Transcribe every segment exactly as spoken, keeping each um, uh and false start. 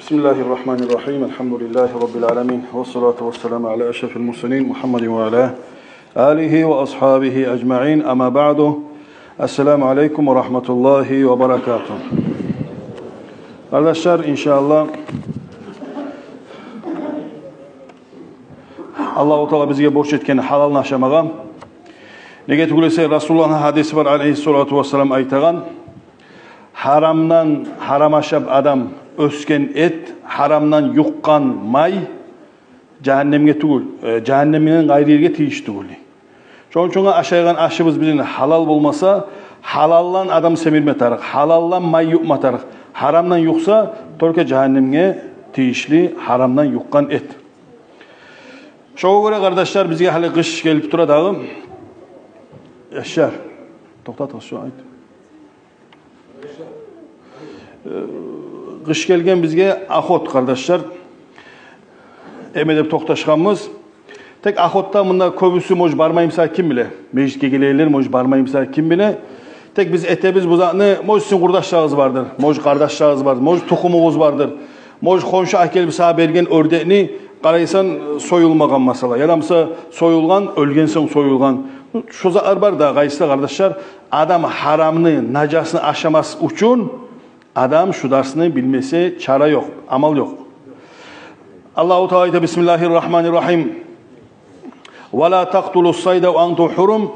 بسم الله الرحمن الرحيم. الحمد لله رب العالمين. والصلاة والسلام على أشرف المرسلين محمد وعلى آله وأصحابه أجمعين. أما بعد. السلام عليكم ورحمة الله وبركاته. Къардашлар, иншааллагь, Аллагьу Таала бизге борч этген гьалалны ашамагъа. Неге тюгюл эсе, Расулуллагьны гьадиси бар, алейгьиссалату вассалам, айтагъан: гьарамдан, гьарам ашап адам оьсген эт, гьарамдан юкъгъан май жагьаннемге тюгюл, э, жагьаннемден къайры ерге тийишли тюгюл. Шону учун ашайгъан ашыбыз бизин гьалал болмаса, гьалалдан адам семирме тарыкъ, гьалалдан май юкъма тарыкъ. Гьарамдан юкъса, только жагьаннемге тийишли гьарамдан юкъгъан эт. Шогъар гёре, къардашлар, бизге гьали къыш гелип тура дагъы. Яшар, токътатыгъыз шо, айт. Э, къыш гелген бизге охот, къардашлар. Эме деп токъташгъанбыз. Тек охотгъа мунда кёбюсю, может, бармаймыса, ким биле? Межитге гелегенлер, может, бармаймыса, ким биле? Тек биз этебиз бу затны, может, сизин къурдашларыгъыз бардыр, может, къардашларыгъыз бардыр, может, тухумугъуз бардыр, может, хоншу алып гелип сагъа берген оьрдекни къарайсан, союлмагъан, масала, яда буса союлгъан, оьлген сонг союлгъан. Шо затлар бар да, къайсы да, къардашлар, адам гьарамны, нажасны ашамас учун адам шу дарсны билмесе, чара ёкъ, амал ёкъ. Аллагьу Таала айта: بسم الله الرحمن الرحيم. ولا تقتلوا الصيد وأنتم حرم.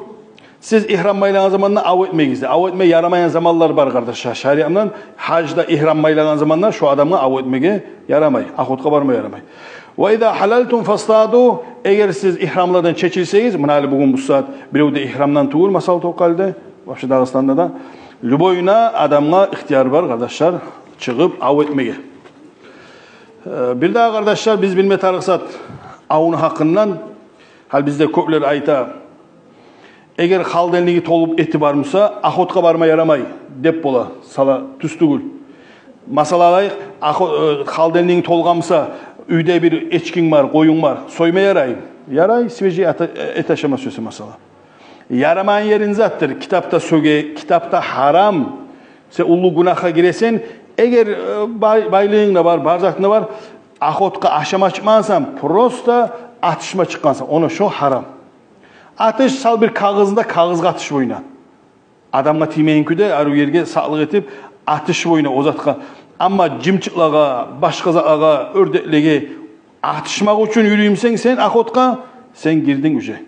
Сиз игьрам байлагъан заманда ав этмегиз де. Ав этме ярамайгъан заманлар бар, къардашлар, шариатдан. Гьажда игьрам байлагъан заманда шо адамгъа ав этмеге ярамай, охотгъа барма ярамай. وإذا حللتم فاصطادوا. Эгер сиз игьрамлардан чечилсегиз, муна гьали бугюн бу сагьат бирев де игьрамдан тюгюл, масала, токъалда, вообще Дагъыстанда да, любой адамгъа ихтияр бар, къардашлар, чыгъып ав этмеге. Э, бир дагъы, къардашлар, биз билме тарыкъ зат авну гьакъындан. Гьали бизде кёплер айта: эгер холодильниги толуп эти бар буса, охотгъа барма ярамай деп бола. Сала тюз тюгюл. Масала алайыкъ, охо-, э, холодильнигинг толгъан буса, уьйде бир эчкинг бар, къоюнг бар, сойма ярай. Ярай, свежий эт, э, эт ашама сюесе, масала. Ярамайгъан еринг затдыр: китапда сёге, китапда гьарам. Сен уллу гюнагьгъа гиресен. Эгер, э, бай-, байлыгъынг да бар, бар затынг да бар, охотгъа ашама чыкъмагъансан, просто атышма чыкъгъансан, она шо гьарам. Атыш, сал бир кагъызны да, кагъызгъа атыш бойна. Адамгъа тиймейген кюйде, арив ерге сакълыкъ этип, атыш бойна о затгъа. Амма жымчыкълагъа, башгъа затлагъа, оьрдеклеге атышмакъ учун юрюймюсен сен охотгъа, сен гирдинг уже.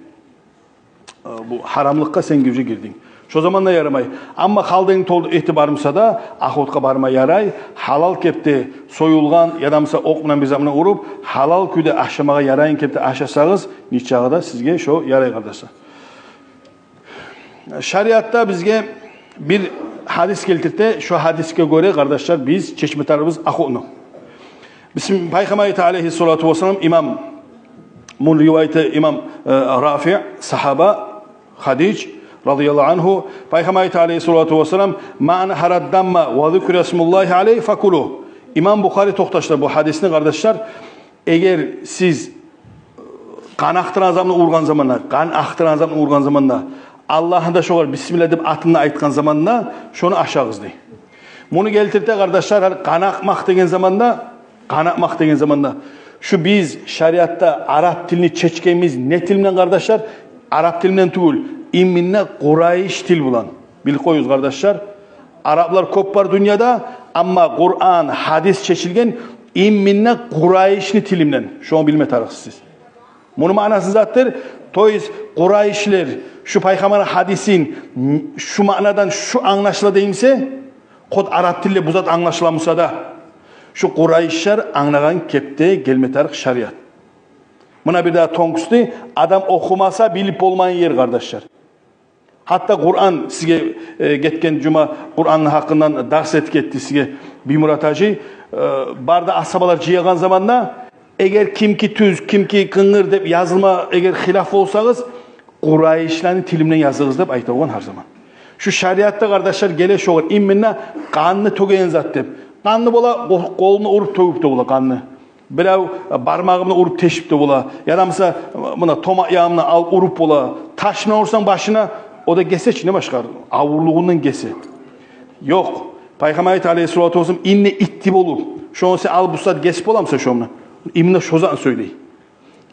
Э, бу гьарамлыкъгъа сен уже гирдинг. Шо заманда ярамай. Амма холодильник толду эти бар буса да, охотгъа барма ярай. Гьалал кепде союлгъан, яда буса окъ булан, бир зат булан уруп, гьалал кюйде ашамагъа ярайгъан кепде ашасагъыз, нечакъы да сизге шо ярай, къардашлар. Шариатда бизге бир гьадис гелтирте, шо гьадисге гёре, къардашлар, биз чечме тарыкъбыз охотну. Бисм-, Пайхаммар айта, алейгьиссалату вассалам, имам, муну ривайаты имам, э, Рафи, сагьаба, Хадиж, радияллагьу ангьу, Пайхаммар айта, алейгьиссалату вассалам: من نهر الدم وذكر اسم الله عليه فكلوه. Имам Бухари токъташдыра бу гьадисни, къардашлар. Эгер сиз къан ахтарагъан затны ургъан заманда, къан ахтарагъан затны ургъан заманда, Аллагьны да шогъар бисмилла деп атын да айтгъан заманда, шону ашагъыз дей. Муну гелтирте, къардашлар, гьали къан акъмакъ деген заманда, къан акъмакъ деген заманда, шу биз шариатда арап тилни чечгенбиз не тил булан, къардашлар? Арап тил булан тюгюл, именно къурайыш тил булан. Билип къоюгъуз, къардашлар, араплар кёп бар дюньяда, амма Къуран, гьадис чечилген именно къурайышны тили булан. Шону билме тарыкъсыз сиз. Муну маънасы затдыр, то есть къурайышлар шу Пайхаммарны гьадисин шу маънадан шу англашыла деймисе, хоть арап тилде бу зат англашыла буса да, шу къурайышлар англагъан кепде гелме тарыкъ шариат. Муна бир дагъы тонкости: адам охумаса билип болмайгъан ер, къардашлар. Гьатта Къуран сизге, э, гетген жума Къуранны гьакъындан дарс этип гетди сизге Биймурат гьажи. Э, бары да асгьабалар жыйылгъан заманда, эгер кимки тюз, кимки къынгыр деп язылма, эгер хилаф болсагъыз, къурайышланы тили булан языгъыз деп айта болгъан гьар заман. Шу шариатда, къардашлар, геле шогъар, именно къанны тёгеген зат деп. Къанны бола къо-, къолуну уруп тёгюп де бола къанны. Бирев бармагъымны уруп тешип де бола. Яда буса муна томакъ ягъымны алып уруп бола. Таш булан урсанг башына, о да гесе чи, не башгъа, авурлугъундан гесе. Ёкъ. Пайхаммар айта, алейгьиссалату вассалам, инни итти болуп, Шону сен алып бусат гесип боламысан шону? Именно шо затны сёйлей.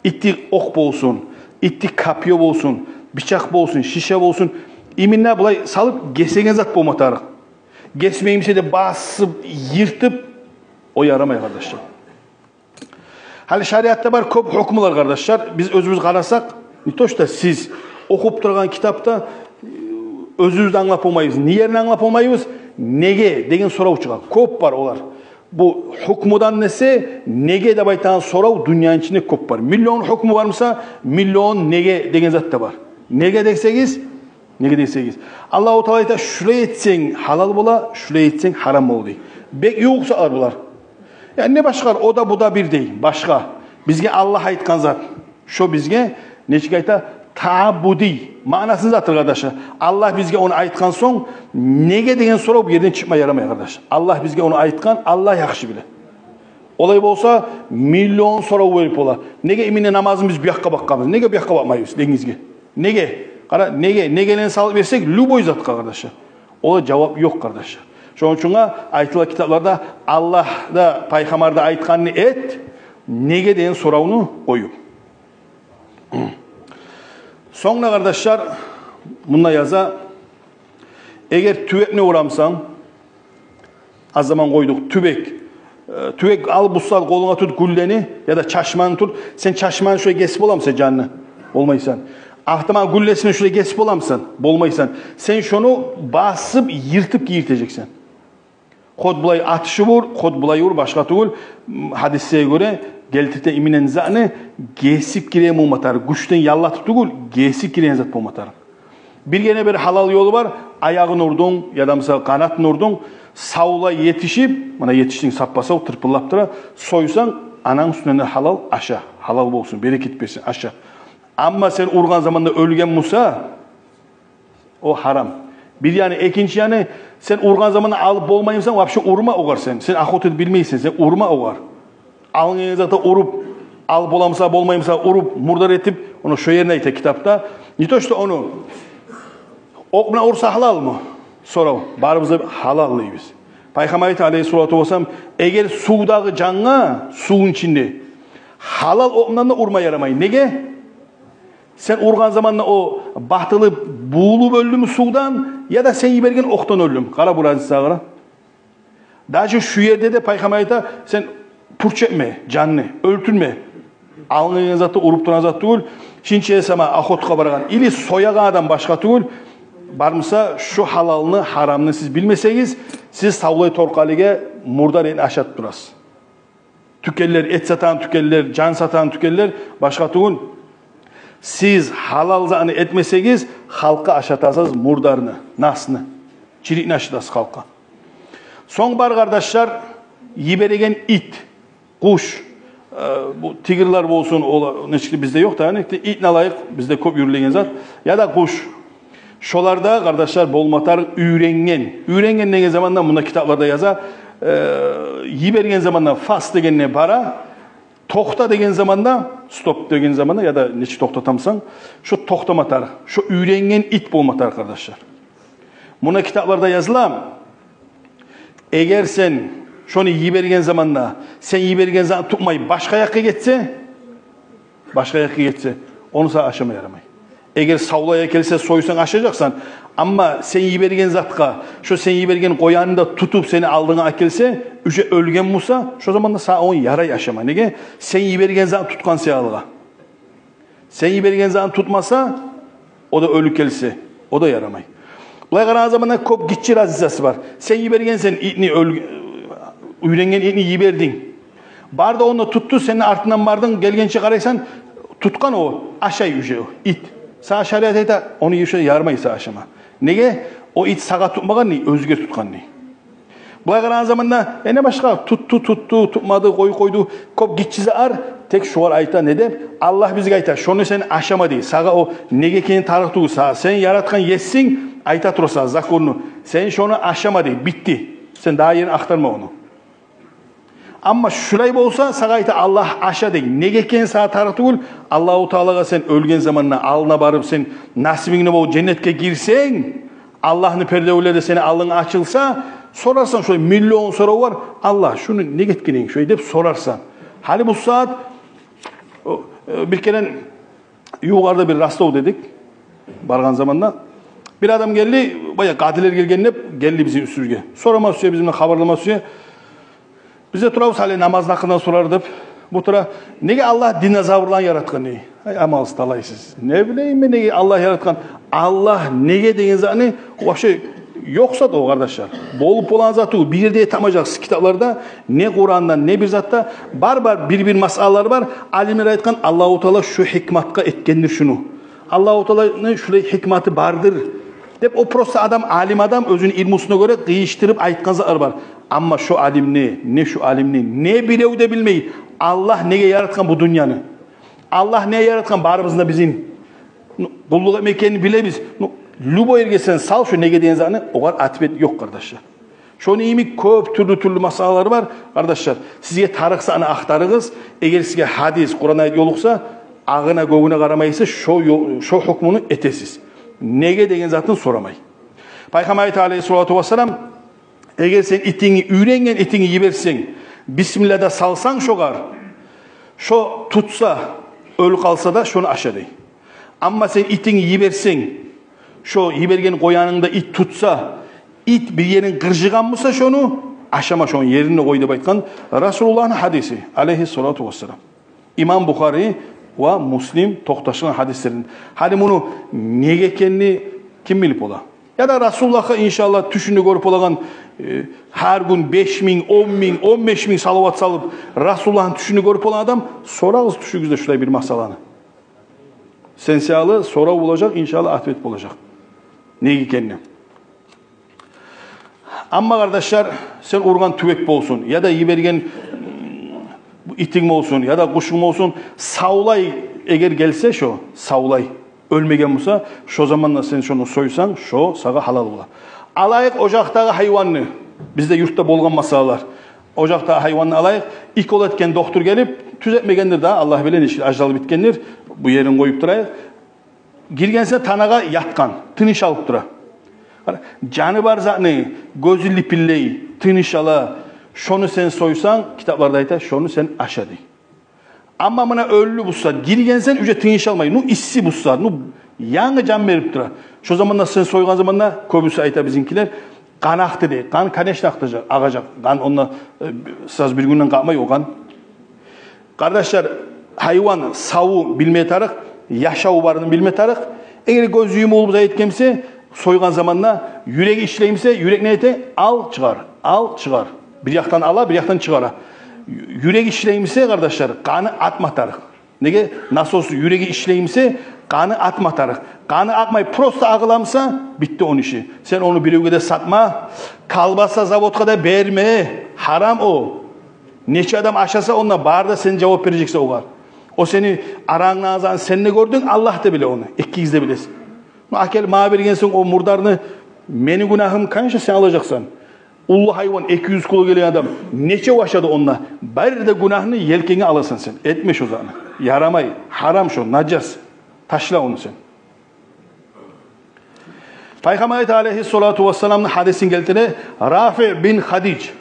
Итти окъ болсун, итти копьё болсун, бичакъ болсун, шиша болсун. Именно булай салып гесеген зат болма тарыкъ. Гесмеймисе де басып, йыртып, о ярамай, къардашлар. Гьали шариатда бар кёп гьукмулар, къардашлар. Биз оьзюбюз къарасакъ, не то что сиз, охуп турагъан китапда, э, оьзюбюз де англап болмайбыз. Не ерин англап болмайбыз? Неге деген сорав чыгъа. Кёп бар олар. Бу гьукмудан эсе, неге деп айтагъан сорав дюньяны ичинде кёп бар. Миллион гьукму бармыса, миллион неге деген зат да бар. Неге десегиз, неге десегиз, Аллагьу Таала айта: «Шулай этсенг гьалал бола, шулай этсенг гьарам бола», — дей. Бек ювукъ затлар булар. Яни не башгъа, о да, бу да бир дей, башгъа. Бизге Аллагь айтгъан зат, шо бизге, нечик айта, тааббудий маънасын затыр, къардашлар. Аллагь бизге ону айтгъан сонг, неге деген сорав бу ерден чыкъма ярамай, къардаш. Аллагь бизге ону айтгъан, Аллагь яхшы биле. Олай болса, миллион сорав берип бола. Неге именно намазны биз бу якъгъа бакъгъанбыз? Неге бу якъгъа бакъмайбыз, денгизге? Неге? Къара, неге, негелени салып берсек, любой затгъа, къардашлар, ола жавап ёкъ, къардашлар. Шону учун айтыла китапларда, Аллагь да, пайхаммар да айтгъанны эт, неге деген соравну къоюп. Сонг да, къардашлар, мунда яза: эгер тюбекни урамысан, аз заман къойдукъ, тюбек. Э, тюбек алып бусат, къолунга тут гюллени, яда чашманы тут. Сен чашманы шулай гесип боламысан жанны? Болмайсан. Автомат гюллесин шулай гесип боламысан? Болмайсан. Сен шону басып, йыртып гийиртежексен. Хоть булай атышып ур, хоть булай ур, башгъа тюгюл. М, гьадисге гёре гелтирте иминен затны гесип гиреген болма тарыкъ. Гючден яллатып тюгюл, гесип гиреген зат болма тарыкъ. Биргине бир гьалал ёлу бар: аягъын урдунг, яда, мисал, къанатын урдунг, савлай етишип, муна етишдинг саппа-сав, тырпыллап тура, сойсанг, ананг уьстюнден де гьалал, аша, гьалал болсун, берекет берсин, аша. Амма сен ургъан заманда оьлген буса, о гьарам. Бир яны, экинчи яны, сен ургъан заманда алып болмаймысан, вообще урма огъар сен. Сен охота этип билмейсен, сен урма огъар. Алынагъан затны уруп, алып боламыса, болмаймыса, уруп, мурдар этип, ону шо ерине айта китапда. Не то что ону окъ булан урса гьалалмы? Сорав. Барыбыз да гьалал дейбиз. Пайхаммар айта, алейгьиссалату вассалам: эгер сувдагъы жангъа, сувну ичинде, гьалал окъ булан да урма ярамай. Неге? Сен ургъан заманда о батылып, бувулуп оьлдюмю сувдан, яда сен йиберген окъдан оьлдюмю? Къара бу разницагъа, къара. Даже шу ерде де пайхаммар айта: сен пуч этме жанны, оьлтюрме. Алынагъан затны, уруп турагъан зат тюгюл. Шинче сама охотагъа барагъан или соягъан адам башгъа тюгюл. Бармыса, шу гьалалны, гьарамны сиз билмесегиз, сиз савлай торкъалиге мурдар этни ашатып турасыз. Тюкенлер, эт сатагъан тюкенлер, жан сатагъан тюкенлер, башгъа тюгюл. Сиз гьалал затны этмесегиз, халкъгъа ашатасыз мурдарны, насны, чирикни ашатасыз халкъгъа. Сонг бар, къардашлар, йибереген ит, къуш, э, бу тигрлер болсун, ола, нечик де бизде ёкъ да, гьали итни алайыкъ, бизде кёп юрюлеген зат, яда къуш. Шолар да, къардашлар, болма тарыкъ уьйренген. Уьйренген деген заманда, мунда китапларда яза, э, йиберген заманда фас дегенде бара, токъта деген заманда, стоп деген заманда, яда нечик токътатамысан, шо токътама тарыкъ. Шо уьйренген ит болма тарыкъ, къардашлар. Мунда китапларда языла: эгер сен шону йиберген заманда, сен йиберген затны тутмай, башгъа якъгъа гетсе, башгъа якъгъа гетсе, ону сагъа ашама ярамай. Эгер савлай гелсе, сойсанг, ашажакъсан. Амма сен йиберген затгъа, шо сен йиберген къоянны да тутуп сени алдынга гелсе, уже оьлген буса, шо заманда сагъа ону ярай ашама. Неге? Сен йиберген затны тутгъан саялыгъа. Сен йиберген затны тутмаса, о да оьлюп гелсе, о да ярамай. Булай къарагъан заманда кёп гиччи разницасы бар. Сен йибергенсен итни, оьл-, уьйренген итни йибердинг. Барды, онда тутду, сени артындан бардынг, гелгенче къарайсан, тутгъан о, ашай уже о ит. Сагъа шариат айта, ону еш-, ярамай сагъа ашама. Неге? О ит сагъа тутмагъан дей, оьзюне тутгъан дей. Булай къарагъан заманда, э, не башгъа, тутду, тутду, тутмады, къой-, къойду, кёп гиччи зат бар, тек шолар айта не деп, Аллагь бизге айта, шону сен ашама дей. Сагъа о неге экени тарыкъ тюгюл, сагъа сени яратгъан Есинг айта тура сагъа законну. Сен шону ашама дей, битди. Сен дагъы ерин ахтарма ону. Амма шулай болса, сагъа айта Аллагь, аша дей. Неге экени сагъа тарыкъ тюгюл, Аллагьу Таалагъа сен оьлген заманда алдына барып, сен насибинг не болуп женнетге гирсенг, Аллагьны пердевюлери де сени алдынга ачылса, Сорарсан, шолай миллион сорав бар: «Аллагь, шуну неге этгенинг шолай?» — деп сорарсан. Гьали бу сагьат, о, э, бир керен югъарда бир ростов дедик, баргъан заманда бир адам гелди, баягъы къадилер гелген деп гелди бизин уьстюбюзге. Сорама сюе, бизин булан хабарлама сюе. Биз де турабыз, гьали намазны гьакъында сорар деп. Бу тура: «Неге Аллагь динозаврланы яратгъан?» — дей. Ай, амалсыз талай сиз. Не билейим мен, неге Аллагь яратгъан? Аллагь неге деген затны вообще ёкъ зат о, къардашлар. Болуп болагъан зат о, бир ерде де тапмажакъсыз китапларда, не Къуранда, не бир затда. Бар, бар, бир-бир масъалалар бар. Алимлер айтгъан, Аллагьу Таала шу гьикматгъа этгендир шуну. Аллагьу Тааланы шулай гьикматы бардыр деп, о просто адам, алим адам оьзюню илмусуна гёре къыйышдырып айтгъан затлар бар. Амма шо алимни, не шо алимни, не бирев де билмей, Аллагь неге яратгъан бу дюньяны. Аллагь неге яратгъан барыбызны да бизин. Ну, къуллукъ этме экенин билебиз. Ну, любой ерге сен сал шо неге деген затны, огъар ответ ёкъ, къардашлар. Шону йимик кёп тюрлю-тюрлю масъалалар бар, къардашлар. Сизге тарыкъ затны ахтарыгъыз. Эгер сизге гьадис, Къуран аят ёлукъса, агъына-гёгюне къарамайсыз, шо ё-, шо гьукмуну этесиз. Неге деген затын сорамай. Пайхаммар айта, алейгьиссалату вассалам: «Эгер сен итингни, уьйренген итингни йиберсенг, бисмилла да салсанг шогъар, шо тутса, оьлюп къалса да, шону аша», — дей. Амма сен итингни йиберсенг, шо йиберген къоянынгда ит тутса, ит бир ерин къыржыгъан буса шону, ашама, шону ерине къой деп айтгъан Расулуллагьны гьадиси, алейгьиссалату вассалам. Имам Бухари ва Муслим токъташгъан гьадислерин. Гьали муну неге экенни ким билип бола? Яда Расулуллагьгъа, иншаллагь, тюшюнде гёрюп болагъан, э, гьар гюн беш минг, он минг, он беш минг салават салып, Расулуллагьны тюшюнде гёрюп болагъан адам, сорагъыз тюшюгюзде шулай бир масъаланы. Сен саялы сорав болажакъ, иншаллагь, ответ болажакъ. Неге экенни. Амма, къардашлар, сен ургъан тюбек болсун, яда йиберген, м, итинг болсун, яда къушунг болсун, савлай эгер гелсе шо, савлай, оьлмеген буса, шо заманда сен шону сойсанг, шо сагъа гьалал бола. Алайыкъ ожакъдагъы гьайванны, бизде юртда болгъан масъалалар. Ожакъдагъы гьайванны алайыкъ, укол этген дохтур гелип, тюзетмегендир да, Аллагь биле, нечик ажалы битгендир, бу ерин къоюп турайыкъ. Гиргенсе, танагъа ятгъан, тыныш алып тура. Къара, жаны бар затны, гёзю липиллей, тыныш ала, шону сен сойсанг, китапларда айта, шону сен аша дей. Амма муна оьлдю буса, гиргенсен, уже тыныш алмай, ну, исси буса, ну, янгы жан берип тура. Шо заманда, сен сойгъан заманда, кёбюсю айта бизинкилер, къан акъды дей. Къан, конечно, акъдыжакъ, агъажакъ. Къан онда, э, саз бир гюнден къакъмай о къан. Къардашлар, гьайван саву билме тарыкъ, яшаву барын билме тарыкъ. Эгер гёзю юмулуп зат этген буса, сойгъан заманда юреги ишлей буса, юрек не эте? Ал, чыгъар, ал, чыгъар. Бир якъдан ала, бир якъдан чыгъара. Юреги ишлей буса, къардашлар, къаны атма тарыкъ. Неге? Насос, юреги ишлей буса, къаны атма тарыкъ. Къаны акъмай, просто агъыла буса, битди ону иши. Сен ону биревге де сатма, колбаса заводгъа да берме. Гьарам о. Нече адам ашаса, онда бары да сен жавап бережексен огъар. О сени арангдагъы затны сен де гёрдюнг, Аллагь да биле ону. Экигиз де билесиз. Ну, акелип магъа бергенсен о мурдарны, мени гюнагьым, конечно, сен алажакъсан. Уллу гьайван, эки юз кило гелеген адам, нече ашады онда? Бары да гюнагьны елкенге аласан сен. Этме шо затны. Ярамай, гьарам шо, нажас. Ташла ону сен. Пайхаммар айта, алейгьиссалату вассаламны гьадисин гелтире Рафи бин Хадиж.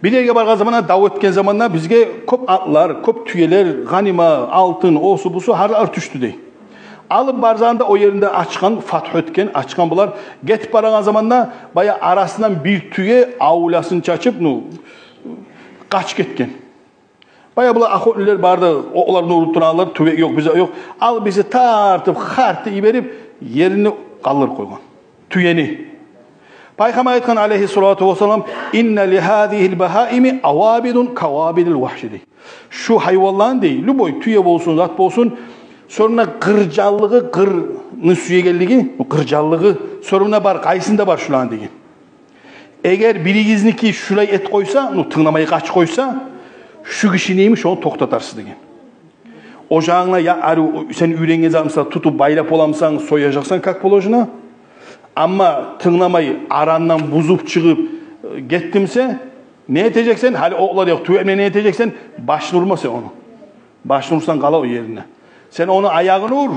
Бир ерге баргъан заманда, дав этген заманда, бизге кёп атлар, кёп тюелер, гъанима, алтын, осу-бусу, гьар зат тюшдю дей. Алып баргъанда, о еринде ачгъан, фатгь этген, ачгъан булар. Гетип барагъан заманда, баягъы арасындан бир тюе авлиясын чачып, ну, къачып гетген. Баягъы булар охотниклер барды, окъларын уруп турагъанлар, тюбек ёкъ, бир зат ёкъ. Алып бирси тартып, харты йиберип, ерине къалдырып къойгъан тюени. Пайхаммар айтгъан, алейгьиссалату вассалам: «Инна ли гьазигьил багьаими авабидун кавабидил вагьши», — дей. Шу гьайванланы дей, любой тюе болсун, зат болсун, сёрюне къыржанлыгъы, къырны сюегенлиги, къыржанлыгъы сёрюне бар, къайсында бар шуланы деген. Эгер биригизники шулай этип къойса, ну, тынгламай къачып къойса, шу гишини йимик шону токътатарсыз деген. Ожагъынгда я, ари, сен уьйренген затны, мисал, тутуп байлап боламысан, сояжакъсан, как положено. Амма тынгламай, арандан бузуп чыгъып, э, гетди буса, не этежексен? Гьали окълар ёкъ, тюбек булан не этежексен? Башын урма сен ону. Башын урсанг, къала о ерине. Сен ону аягъын ур,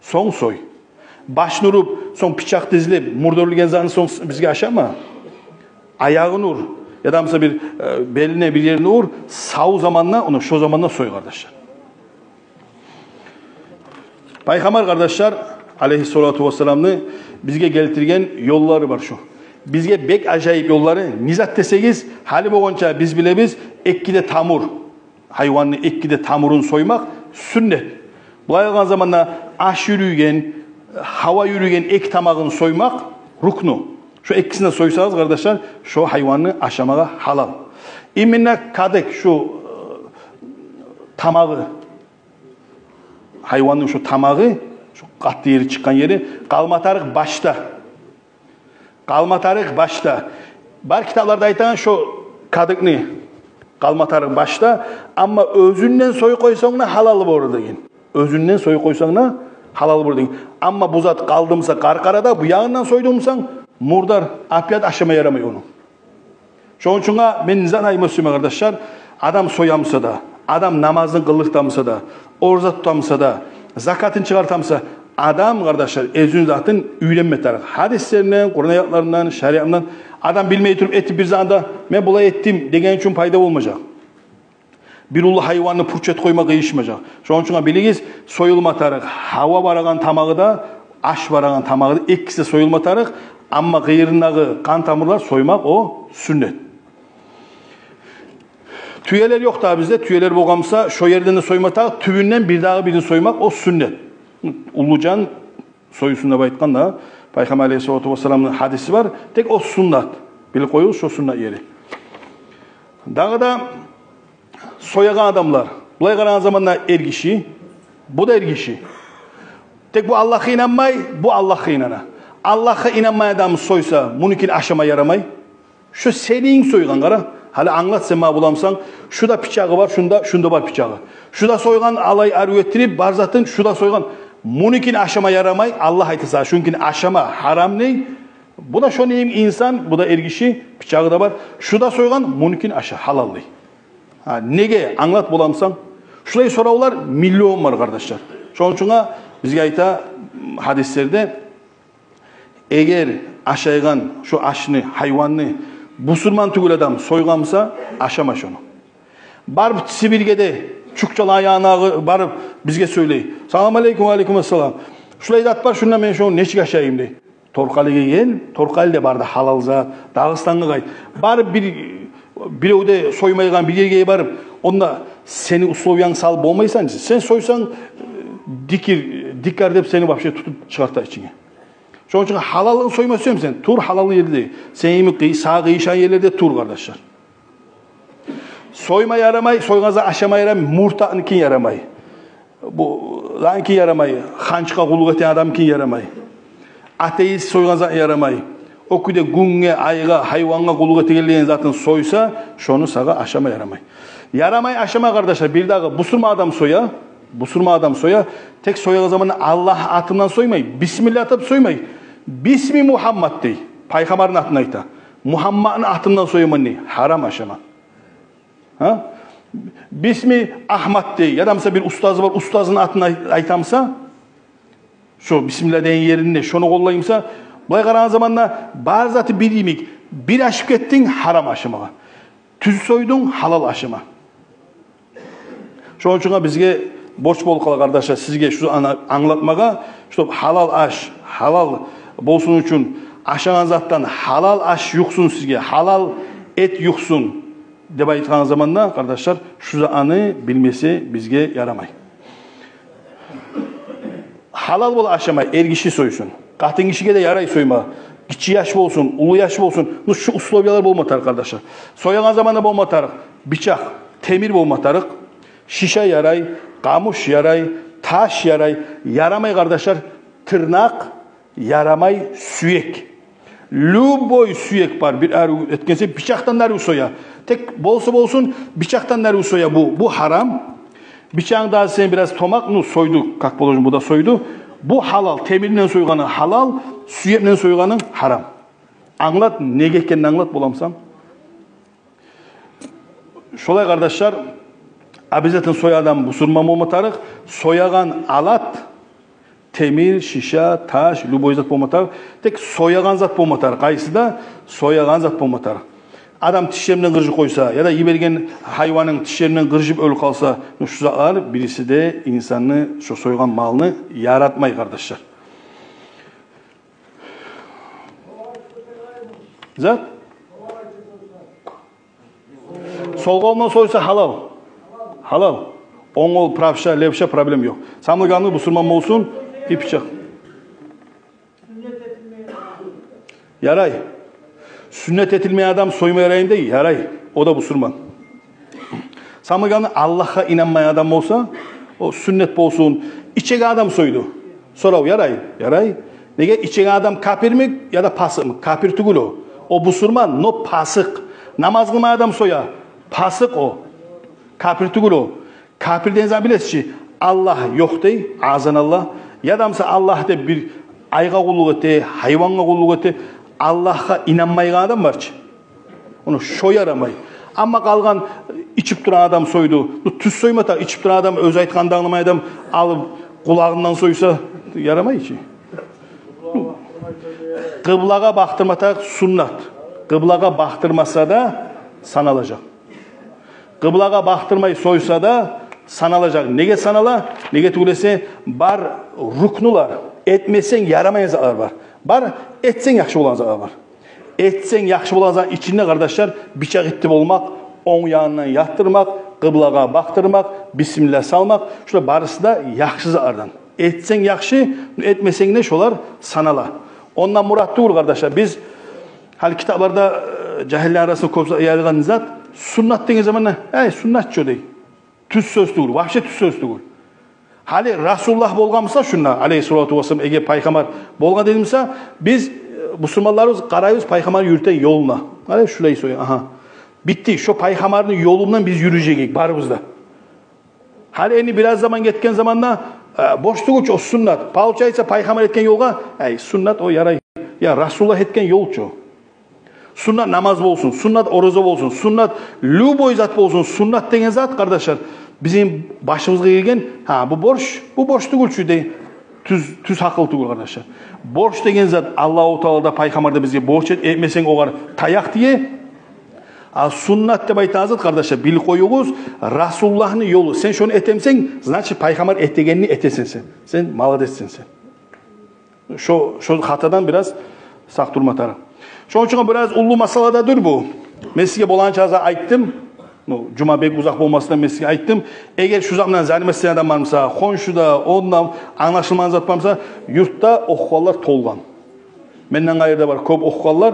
сонг сой. Башын уруп, сонг пычакъ да излеп, мурда оьлген затны сонг бизге ашама. аягъын ур, яда буса бир, э, белине, бир ерине ур, сав заманда, ону шо заманда сой, къардашлар. Пайхаммар, къардашлар, алейгьиссалату вассаламны бизге гелтирген ёллары бар шу. Бизге бек ажайып ёллары. Не зат десегиз, гьали болгъанча биз билебиз, эки де тамур, гьайванны эки де тамурун соймакъ сюннет. Булай алгъан заманда аш юрюйген, гьава юрюйген эки тамагъын соймакъ рукну. Шо экисин де сойсагъыз, къардашлар, шо гьайванны ашамагъа гьалал. Именно кадык, шу, э, тамагъы, гьайванны шу тамагъы, шу къатты ери, чыкъгъан ери къалма тарыкъ башда. Къалма тарыкъ башда. Бар китапларда айтагъан шо кадыкны къалма тарыкъ башда, амма оьзюнден союп къойсанг да гьалалы болур деген. Оьзюнден союп къойсанг да гьалалы болур деген. Амма бу зат къалды буса къаркъарада, бу ягъындан сойдунг буса, мурдар, опять ашама ярамай ону. Шону учун мен не зат айтма сюемен, къардашлар, адам соя буса да, адам намазын къылыкъ да буса да, ораза тута буса да, закатын чыгъарта буса, адам, къардашлар, оьзюню затын уьйренме тарыкъ. Гьадислерден, Къуран аятларындан, шариатындан. Адам билмей туруп этип бир заманда, «мен булай этдим» деген учун пайда болмажакъ. Бир уллу гьайванны пуч этип къойма къыйышмажакъ. Шону учун билигиз, союлма тарыкъ гьава барагъан тамагъы да, аш барагъан тамагъы да, экиси де союлма тарыкъ. Амма къыйырындагъы къан тамурлар соймакъ о сюннет. Тюелер ёкъ дагъы бизде, тюелер болгъан буса, шо ерден де сойма тарыкъ, тюбюнден бирдагъы бирин соймакъ о сюннет. Уллу жан союлсун деп айтгъан да Пайхаммар алейгьиссалату вассаламны гьадиси бар. Тек о сюннет. Билип къоюгъуз шо сюннет ери. Дагъы да соягъан адамлар. Булай къарагъан заманда эргиши, бу да эргиши. Тек бу Аллагьгъа инанмай, бу Аллагьгъа инана. Аллагьгъа инанмай адам сойса, мунукин ашама ярамай. Шу сени сойгъан, къара. Гьали англат сен магъа, боламысан. Шу да пычагъы бар, шунда, шунда бар пычагъы. Шу да сойгъан, алай арив этдирип, бар затын, шу да сойгъан. Мунукин ашама ярамай, Аллагь айта сагъа, шунукин ашама, гьарам дей. Бу да шону йимик инсан, бу да эргиши, пычагъы да бар. Шу да сойгъан, мунукин аша, гьалал дей. Гьа, неге, англат, боламысан. Шулай соравлар миллион бар, къардашлар. Шону учун бизге айта гьадислерде, эгер ашайгъан шу ашны, гьайванны бусурман тюгюл адам сойгъан буса, ашама шону. Барып Сибирьге де, чукчаланы янына барып, бизге сёйлей: «Салам алейкум». «Ва алейкум ассалам». «Шулай зат бар, шунда мен шону нечик ашайым?» — дей. Торкъалиге гел, Торкъалиде бар да гьалал зат, Дагъыстангъа къайт. Барып бир, бирев де соймайгъан бир ерге барып, онда сени условиянг салып болмайсан чы. Сен сойсанг, дикир, дикар деп сени вообще тутуп чыгъарта ичинге. Шону учун гьалалын сойма сюемсен, тур гьалал ерде. Сени йимик къый-, сагъа къыйышгъан ерлерде тур, къардашлар. Сойма ярамай, сойгъан зат ашама ярамай, муртатныкин ярамай. Бу, ланкин ярамай, ханчгъа къуллукъ этеген адамныкин ярамай. Атеист сойгъан зат ярамай. О кюйде гюнге, айгъа, гьайвангъа къуллукъ этегенлени затын сойса, шону сагъа ашама ярамай. Ярамай ашама, къардашлар, бирдагъы бусурман адам соя, бусурман адам соя, тек соягъан заманда Аллагь атындан соймай, бисмилла айтып соймай. «Бисми Мугьаммад» дей, пайхаммарны атын айта. «Мугьаммадны атындан сояман» дей, гьарам ашама. Гьа? «Бисми Агьмад» дей, яда буса бир устазы бар, устазыны атын ай-, айта буса, шо бисмилла деген еринде шону къоллай буса, булай къарагъан заманда бар заты бир йимик, бир ашып гетдинг, гьарам ашамагъа. Тюз сойдунг, гьалал ашама. Шону учун бизге борч болуп къала, къардашлар, сизге шуну англатмагъа, чтоб гьалал аш гьалал болсун учун, ашагъан затдан гьалал аш юхсун сизге, гьалал эт юхсун деп айтгъан заманда, къардашлар, шу затны билмесе бизге ярамай. Гьалал бола ашама, эргиши сойсун. Къатынгишиге де ярай сойма. Гиччи яш болсун, уллу яш болсун. Ну, шу условиялар болма тарыкъ, къардашлар. Соягъан заманда болма тарыкъ: бичакъ, темир болма тарыкъ, шиша ярай, къамуш ярай, таш ярай. Ярамай, къардашлар, тырнакъ, ярамай сюек. Любой сюек бар, бир арив этгенсе, бичакъдан да арив соя. Тек болса болсун, бичакъдан да арив соя. Бу, бу гьарам. Бичакъны да сен бираз томакъ, ну, сойду, как положено, бу да сойду. Бу гьалал, темирден сойгъаны гьалал, сюекден сойгъаны гьарам. Англат, неге экенин англат, боламысан. Шолай, къардашлар, обязательно соягъан адам бусурман болма тарыкъ, соягъан алат, темир, шиша, таш, любой зат болма тарыкъ. Тек соягъан зат болма тарыкъ. Къайсы да соягъан зат болма тарыкъ. адам тишлеринден къыржып къойса, яда йиберген гьайванынг тишлеринден къыржып оьлюп къалса, ну, шу затлар бириси де инсанны, шо сойгъан малны яратмай, къардашлар. Зат? Сол къолундан сойса, гьалал. Гьалал. Онг къол, правша, левша, проблем ёкъ. Самый главный, бусурман болсун, и пычакъ. Ярай. Сюннет этилмеген адам сойма яраймы дей? Ярай. О да бусурман. Самый главный, Аллагьгъа инанмайгъан адам болса, о сюннет болсун. Ичеген адам сойду. Сорав: ярай, ярай. Неге, ичеген адам капирми яда пасыкъмы? Капир тюгюл о. О бусурман, но пасыкъ. Намаз къылмайгъан адам соя. Пасыкъ о. Капир тюгюл о. Капир деген зат, билесиз чи, Аллагь ёкъ дей, азаналлагь. Яда мисал, Аллагь деп бир айгъа къуллукъ эте, гьайвангъа къуллукъ эте, Аллагьгъа инанмайгъан адам бар чы. Ону шо ярамай. Амма къалгъан, ичип турагъан адам сойду. Бу тюз сойма тарыкъ, ичип турагъан адам, оьзю айтгъанны англамайгъан адам алып къулагъындан сойса, ярамай чы. Къыблагъа бакъдырма тарыкъ, суннат. Къыблагъа бакъдырмаса да саналажакъ. Къыблагъа бакъдырмай сойса да саналажакъ. Неге санала? Неге тюгюл эсе, бар рукнулар, этмесенг ярамайгъан затлар бар. Бар, этсенг яхшы болагъан затлар бар. Этсенг яхшы болагъан затны ичинде, къардашлар, бычакъ итти болмакъ, онг ягъындан ятдырмакъ, къыблагъа бакъдырмакъ, бисмилла салмакъ, шулар барысы да яхшы затлардан. Этсенг яхшы, этмесенг де, шолар санала. Ондан мурат тюгюл, къардашлар, биз гьали китапларда, э, жагьиллер арасында кёп яйылгъан зат, суннат деген заманда, «Эй, суннат чы о», — дей. Тюз сёз тюгюл, вообще тюз сёз тюгюл. Гьали Расулуллагь болгъан буса шунда, алейгьиссалату вассалам, эгер пайхаммар болгъан эди буса, биз, э, бусурманларыбыз къарайбыз пайхаммар юрютген ёлуна. Гьали шулай сой, агьа. Битди, шо пайхаммарны ёлундан биз юрюжек эдик барыбыз да. Гьали энни бираз заман гетген заманда, э, борч тюгюл чю о суннат. Получается, пайхаммар этген ёлгъа, эй, суннат о, ярай. Я, Расулуллагь этген ёл чу. Суннат намаз болсун, суннат ораза болсун, суннат любой зат болсун, суннат деген зат, къардашлар, бизин башыбызгъа гелген, гьа, бу борч, бу борч тюгюл чю дей. Тюз, тюз гьакъыл тюгюл, къардашлар. Борч деген зат Аллагьу Таала да, пайхаммар да бизге борч эт-, этмесенг огъар таякъ тие. А суннат деп айтагъан зат, къардашлар, билип къоюгъуз, Расулуллагьны ёлу. Сен шону этемсенг, значит, пайхаммар этегенни этесен сен. Сен молодецсен сен. Шо, шо хатадан бираз сакъ турма тарыкъ. Шону учун бираз уллу масъала да дюр бу. Мен сизге болагъанча аз айтдым. Ну, жума бек узакъ болмасындан мен сизге айтдым. Эгер шу заман заниматься этеген адам бар буса, хоншуда, онда англашылмагъан зат бар буса, юртда охугъанлар толгъан. Менден къайры да бар кёп охугъанлар.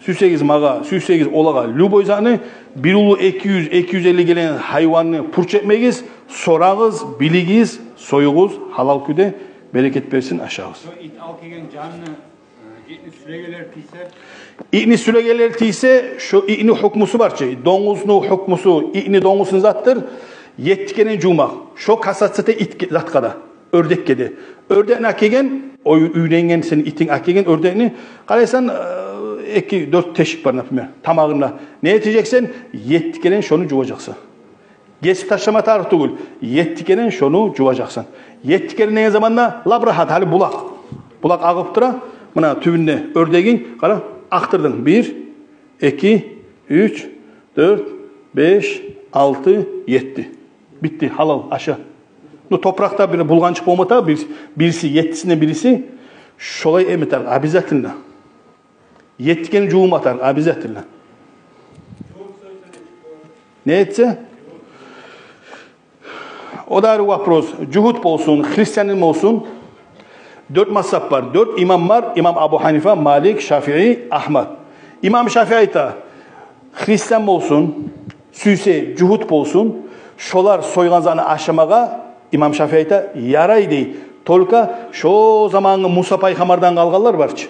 Сюйсегиз магъа, сюйсегиз олагъа, любой затны, бир уллу эки юз, эки юз элли гелеген гьайванны пуч этмегиз, сорагъыз, билигиз, союгъуз, гьалал кюйде, берекет берсин, ашагъыз. Шо ит алып гелген жанны, э, итни сюрегенлери тийсе? Итни сюрегенлери тийсе, шо итни гьукмусу бар чы, донгузну гьукмусу, итни, донгузну затдыр, етти керен жувмакъ. Шо касаться эте ит ке-, затгъа да. Оьрдекге де. Оьрдекни алып гелген, о уьй-, уьйренген сени итинг алып гелген оьрдекни. Къарайсан, э, эки, дёрт тешик бар, например, тамагъында. Не этежексен? Етти керен шону жуважакъсан. Гесип ташлама тарыкъ тюгюл. Етти керен шону жуважакъсан. Етти керен деген заманда лап рагьат, гьали булакъ. Булакъ агъып тура. Муна тюбюнде оьрдегинг, къара, акътырдынг. Бир, эки, уьч, дёрт, беш, алты, етти. Битди, гьалал, аша. Ну, топуракъда бир булгъанчыкъ болма тарыкъ, бир, бириси, еттисинден бириси. Шолай этме тарыкъ, обязательно. Етти керен жувма тарыкъ, обязательно. Не этсе? О да ари вопрос. Жугьут болсун, христианин болсун. Дёрт мазгьаб бар, дёрт имам бар. Имам Абу Гьанифа, Малик, Шафии, Агьмад. Имам Шафии айта, христиан болсун, сюйсе жугьут болсун, шолар сойгъан затны ашамагъа, имам Шафии айта, ярай дей. Только шо замангъы Муса пайхаммардан къалгъанлар бар чы,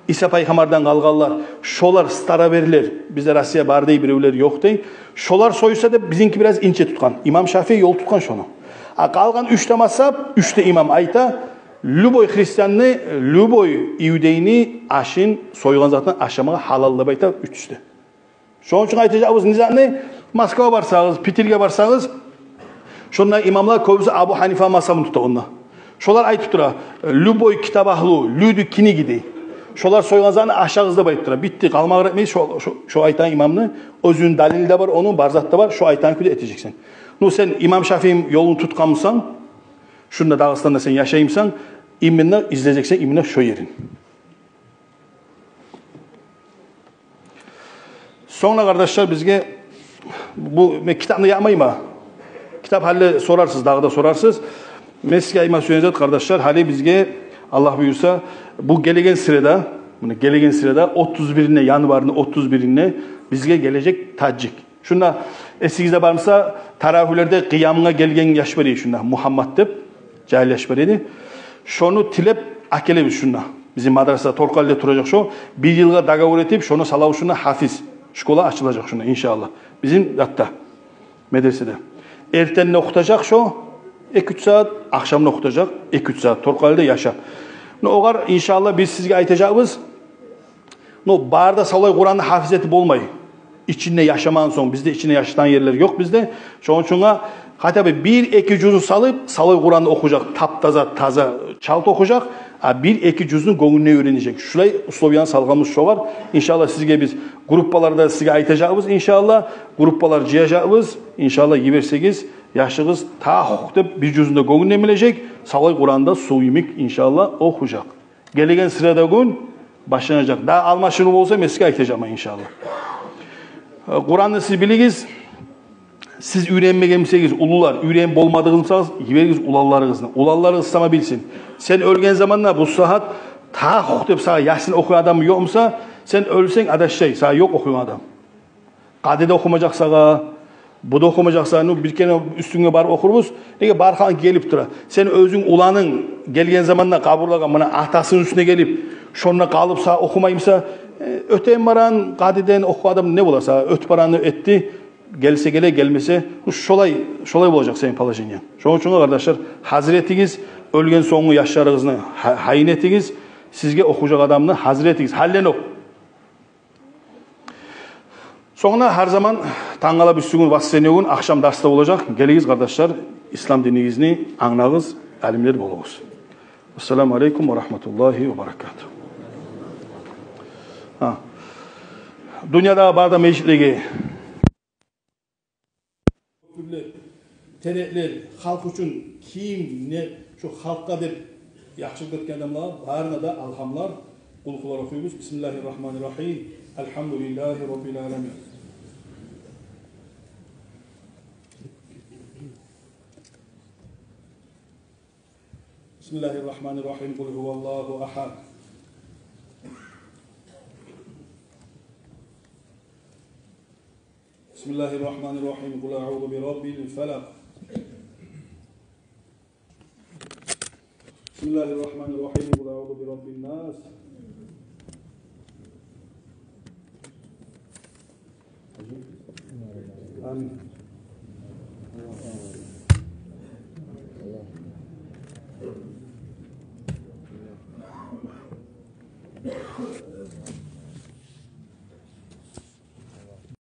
Иса пайхаммардан къалгъанлар, шолар староверийлер, бизде Россия бар дей, биревлер ёкъ дей. Шолар сойса деп, бизинки бираз инче тутгъан. Имам Шафии ёл тутгъан шону. А къалгъан уьч де мазгьаб, уьч де имам айта, любой христианны, любой иудейни ашын, сойгъан затын ашамагъа гьалал деп айта уьчюсю де. Шону учун айтажакъбыз не затны, Москвагъа барсагъыз, Питерге барсагъыз, шонда имамлар кёбюсю Абу Гьанифа мазгьабын тута онда. Шолар айтып тура, любой китап агьлу, люди книги дей. Шолар сойгъан затны ашагъыз деп айтып тура. Битди, къалмагъа этмейсиз, шо, шо, шо айтагъан имамны, оьзюню далили де бар, ону бар зат да бар, шо айтагъан кюйде этежексен. Ну, сен имам Шафии ёлун тутгъан бусанг, шунда Дагъыстанда сен яшай бусанг, именно излежексен именно шо ерин. Сонг да, къардашлар, бизге бу, мен китапны якъмайман. Китап гьали сорарсыз, дагъы да сорарсыз. Мен сизге айтма сюеген зат, къардашлар, гьали бизге, Аллагь буюрса, бу гелеген среда, муна гелеген среда, отуз биринде, январны отуз биринде бизге гележек таджик. Шунда эсигизде бар буса, таравигьлерде къыямгъа гелген яш бар эди шунда, Мугьаммат деп, жагьил яш бар эди. Шону тилеп алып гелебиз шунда. Бизин мадраса Торкъалиде туражакъ шо. Бир йылгъа договор этип, шону салабыз шунда, гьафиз школа ачылажакъ шунда, иншааллагь. Бизин затда, медреседе. Эртен де охутажакъ шо эки-уьч сагьат, ахшам да охутажакъ эки-уьч сагьат. Торкъалиде яшап. Ну, огъар, иншааллагь, биз сизге айтажакъбыз. Ну, бары да савлай Къуранны гьафиз этип болмай. Ичинде яшамагъан сонг, бизде ичинде яшатагъан ерлер ёкъ бизде. Шону учун да хотя бы бир-эки жузну салып, савлай Къуранны охужакъ, тап-таза, таза, чалт охужакъ, а бир-эки жузну гёнгюне уьйренежек. Шулай условияны салгъанбыз шогъар. Иншааллагь, сизге биз группаларда сизге айтажакъбыз, иншааллагь. Группалар жыяжакъбыз, иншааллагь, йиберсегиз, яшыгъыз тахь деп бир жузну да гёнгюне билежек, савлай Къуранны да сув йимик, иншааллагь, охужакъ. Гелеген среда гюн башланажакъ. Дагъы алмашынув болса, мен сизге айтажакъман, иншааллагь. Э, Къуранны сиз билигиз, сиз уьйренмеген бусагъыз, уллулар, уьйренип болмадыгъыз бусагъыз, йиберигиз уланларыгъызны. Уланларыгъыз сама билсин. Сен оьлген заманда бу сагьат тахь деп сагъа Ясин охуйгъан адам ёкъ буса, сен оьлсенг, адашжай, сагъа ёкъ охуйгъан адам. Къади де охумажакъ сагъа, бу да охумажакъ сагъа, ну, бир керен уьстюнге барып охурбуз. Неге, бархан гелип тура. Сен оьзюнг, уланынг гелген заманда къабурлагъа, муна атасыны уьстюне гелип, шонда къалып сагъа охумай буса, э, оьтен барагъан къадиден охугъан адам не бола сагъа? Оьтюп барагъанны этди, гелсе геле, гелмесе, ну, шолай, шолай болажакъ сени положениенг. Шону учун, къардашлар, гьазир этигиз, оьлген сонггу яшларыгъызны гьа-, гьайын этигиз, сизге охужакъ адамны гьазир этигиз. Гьаллен окъ. Сонг да гьар заман тангала, бирисигюн, воскресенье гюн ахшам дарс да болажакъ. Гелигиз, къардашлар, ислам динигизни англагъыз, алимлер болугъуз. Ассаламу алейкум ва рагьматуллагьи ва баракатугь. Гьа. Дюньядагъы бары да межитлеге тюрлю тереклер, халкъ учун ким, не, шо халкъгъа деп яхшылыкъ этген адамлар, барына да алгьамлар, къулгьулар охуйбуз. Бисмиллагьи ррагьмани ррагьим. Альгьамдулиллагьи раббил аламин. Бисмиллагьи ррагьмани ррагьим. Къул гьуваллагьу агьад. بسم الله الرحمن الرحيم. قل أعوذ برب الفلق. بسم الله الرحمن الرحيم. قل أعوذ برب الناس. آمين.